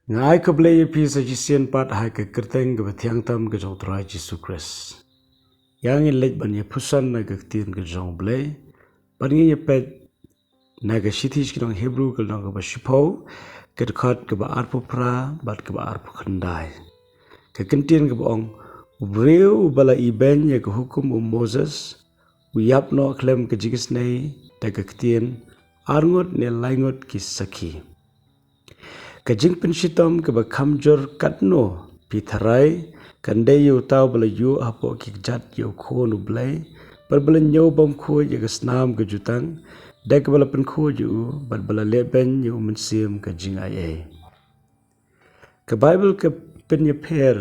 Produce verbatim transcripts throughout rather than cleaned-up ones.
Nga ai khublei ïa phi sa shisien pat ha ka kyrteng kaba thiang tam ka jong U Trai Jisu Khrist. Ïa ngin leit ban ïa pyrshang na ka ktien ka jong U Blei. Bad ngin ïa peit na ka shithi sha ki nong Hebru ka lynnong kaba shiphew, ka dkhot kaba arphew phra bad kaba arphew khyndai. Ka kyntien kaba ong, u briew uba la ibeiñ ïa ka hukum u Moses u ïap noh khlem ka jingisynei da ka ktien arngut ne laingut ki sakhi. Ka jingpynshitom kaba kham jur katno phi tharai kan dei ïa uta uba la ïuh hapoh ki kjat ïa u Khun u Blei, bad ba la ñiew bymkhuid ïa ka snam ka jutang, da kaba la pynkhuid ïa u, bad ba la lehbeiñ ïa u Mynsiem ka jingaiei. Ka Baibl ka pynïapher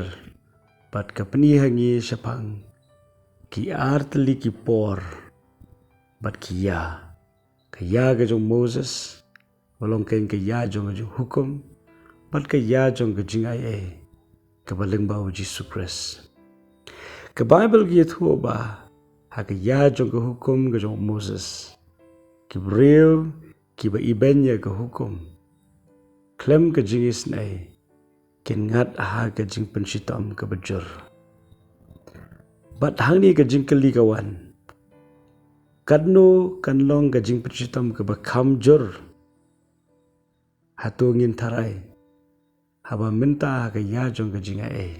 bad ka pyni ha ngi shaphang ki ar tylli ki por bad ki ïa. Ka ïa ka jong u Moses, ba long kein ka ïa jong ka jinghukum, bad ka ïa jong ka jingaiei, kaba lyngba u Jisu Khrist. Ka Baibl ka ïathuh ba ha ka ïa jong ka hukum ka jong u Moses, ki briew kiba ibeiñ ïa ka hukum khlem ka jingisynei kin ngat ha ka jingpynshitom kaba jur. Bad hangne ka jingkylli ka wan, katno kan long ka jingpynshitom kaba kham jur? Hato ngin tharai haba mynta ha ka ïa jong ka jingaiei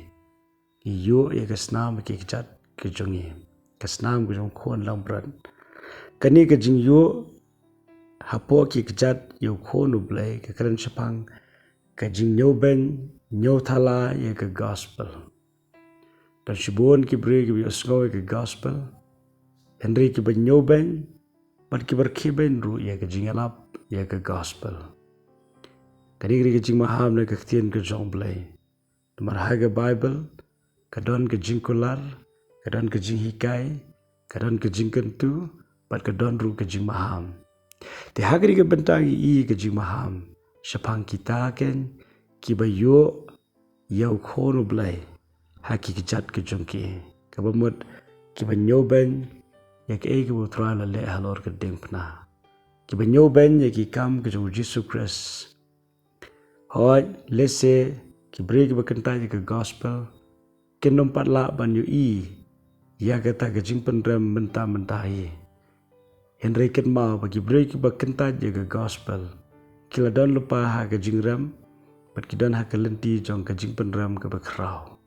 ngi ïuh ïa ka snam ki kjat ka jong ngi, ka snam ka jong u Khun Langbrot? Kane ka jingïuh hapoh ki kjat ïa u Khun u Blei ka kren shaphang ka jingñiewbeiñ, ñiewthala ïa ka gospel. Don shibun ki briew kiba ïohsngew ïa ka gospel, hynrei kiba ñiewbeiñ bad kiba rkhiebeiñ ruh ïa ka jingïalap ïa ka gospel. Kane ka dei ka jingmaham na ka ktien ka jong u Blei. Namar ha ka Baibl ka don ka jingkular, ka don ka jinghikai, ka don ka jingkyntu, bad ka don ruh ka jingmaham. Te ha kane ka bynta ngi i ka jingmaham shaphang kita kein kiba ïuh ïa u Khun u Blei ha ki kjat ka jong ki, kaba mut kiba ñiewbeiñ ïa kaei kaba u Trai u la leh halor ka diengphna, kiba ñiewbeiñ ïa ki kam ka jong u Jisu Khrist. Hooid, lehse ki briew kiba kyntait ïa ka gospel kin ym pat lah ban ïohi ïa kata ka jingpynrem mynta mynta hi. Hynrei kynmaw ba ki briew kiba kyntait ïa ka gospel ki la don lypa ha ka jingrem, bad ki don ha ka lynti jong ka jingpynrem kaba khraw.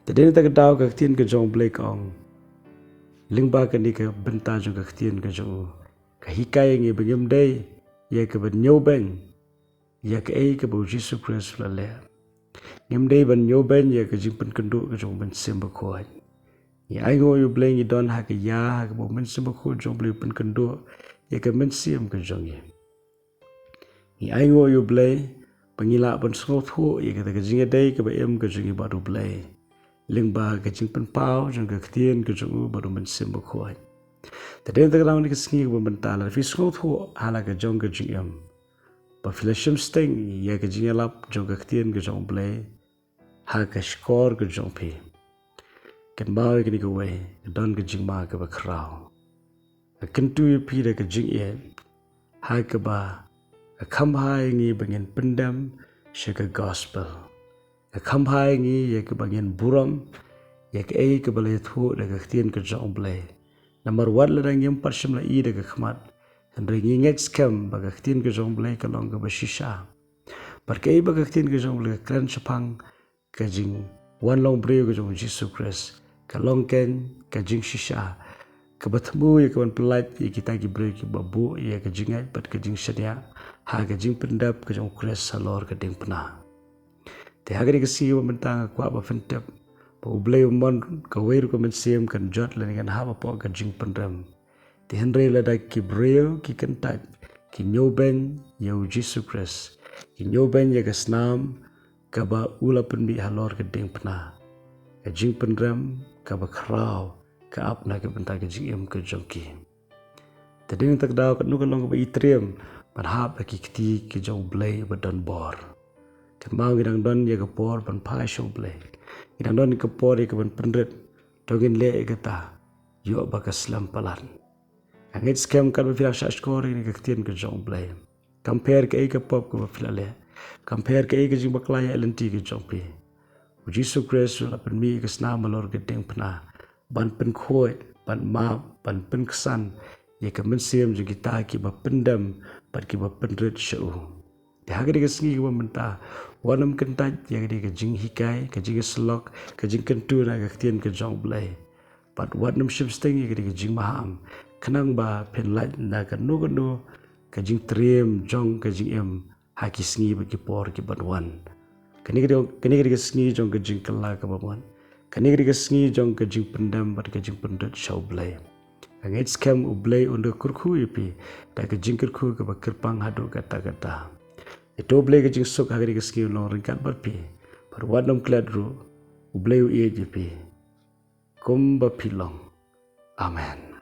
Te dei na kata ka daw ka ktien ka jong u Blei ka ong, lyngba kane ka bynta jong ka ktien ka jong u, ka hikai ïa ngi ba ngim dei ïa kaba ñiewbeiñ ïa kaei kaba u Jisu Khrist u la leh. Ngim dei ban ñiewbeiñ ïa ka jingpynkynduh ka jong u Mynsiem Bakhuid. Ngi ainguh ïa u Blei ngi don ha ka ïa ha kaba u Mynsiem Bakhuid jong u Blei u pynkynduh ïa ka mynsiem ka jong ngi. Ngi ainguh ïa u Blei ba ngi lah ban sngewthuh ïa kata ka jingïadei kaba im ka jong ngi bad u Blei, lyngba ka jingpynpaw jong ka ktien ka jong u bad u Mynsiem Bakhuid. Te dei na kata ka daw kane ka sngi kaba mynta, lada phi sngewthuh ha la ka jong ka jingim ba phi la shim sting ïa ka jingïalap jong ka ktien ka jong u Blei ha ka shkor ka jong phi, kynmaw ïa kane kawei, ka don ka jingma kaba khraw. Ka kyntu ïa phi da ka jingïeit ha kaba ka kham bha ïa ngi ba ngin pyndem sha ka gospel. Ka kham bha ïa ngi ïa kaba ngin burom ïa kaei kaba la ïathuh da ka ktien ka jong u Blei. Namar wat lada ngim pat shym la i da ka khmat, hynrei ngi ngeit skhem ba ka ktien ka jong u Blei ka long kaba shisha. Bad kaei ba ka ktien ka jong u Blei ka kren shaphang ka jingwan long briew ka jong u Jisu Khrist ka long kein ka jingshisha kaba thmu ïa ka ban pyllait ïa kita ki briew kiba buh ïa ka jingngeit bad ka jingshaniah ha ka jingpyndep ka jong u Khrist halor ka diengphna. Te ha kane ka sngi ba mynta nga kwah ba phin tip ba u Blei u mon kawei ruh ka mynsiem kan jot lane kan hap hapoh ka jingpynrem. Te hynrei lada ki briew ki kyntait, ki ñiewbeiñ ïa u Jisu Khrist, ki ñiewbeiñ ïa ka snam kaba u la pynmih halor ka diengphna, ka jingpynrem kaba khraw ka ap na ka bynta ka jingim ka jong ki. Te dei na kata ka daw katno ka long kaba itriem ban hap ha ki kti ki jong u Blei ba don bor. Kynmaw ngi dang don ïa ka por ban phai sha u Blei. Ngi dang don ïa ka por ïa ka ban pynrit. To ngin leh ïa kata, ïoh ba ka slem palat. Nga ngeit skhem katba phi la shah shkor ïa kane ka ktien ka jong u Blei, kam pher kaei ka pop kaba phi la leh, Kam pher kaei ka jingbakla ïa lynti ka jong phi, U Jisu Khrist u la pynmih ïa ka snam halor ka diengphna ban pynkhuid, ban map, ban pynksan ïa ka mynsiem jong kita kiba pyndem bad kiba pynrit sha u. Te ha kane ka sngi kaba mynta, wat nym kyntait ïa kane ka jinghikai, ka jingïasyllok, ka jingkyntu na ka ktien ka jong U Blei. Bad wat nym shim sting ïa kane ka jingmaham, khnang ba phin lait na kano kano ka jingtriem jong ka jingim ha ki sngi bad ki por ki ban wan. Kane ka dei, kane ka dei ka sngi jong ka jingkylla kaba mon. Kane ka dei ka sngi jong ka jingpyndem bad ka jingpynrit sha U Blei. Nga ngeit skhem U Blei un da kyrkhu ïa phi da ka jingkyrkhu kaba kyrpang haduh katta katta. Ïa to U Blei ka jingsuk ha kane ka sngi un long ryngkat bad phi. Bad wat nym klet ruh, U Blei u ïeit ïa phi kumba phi long. Amen.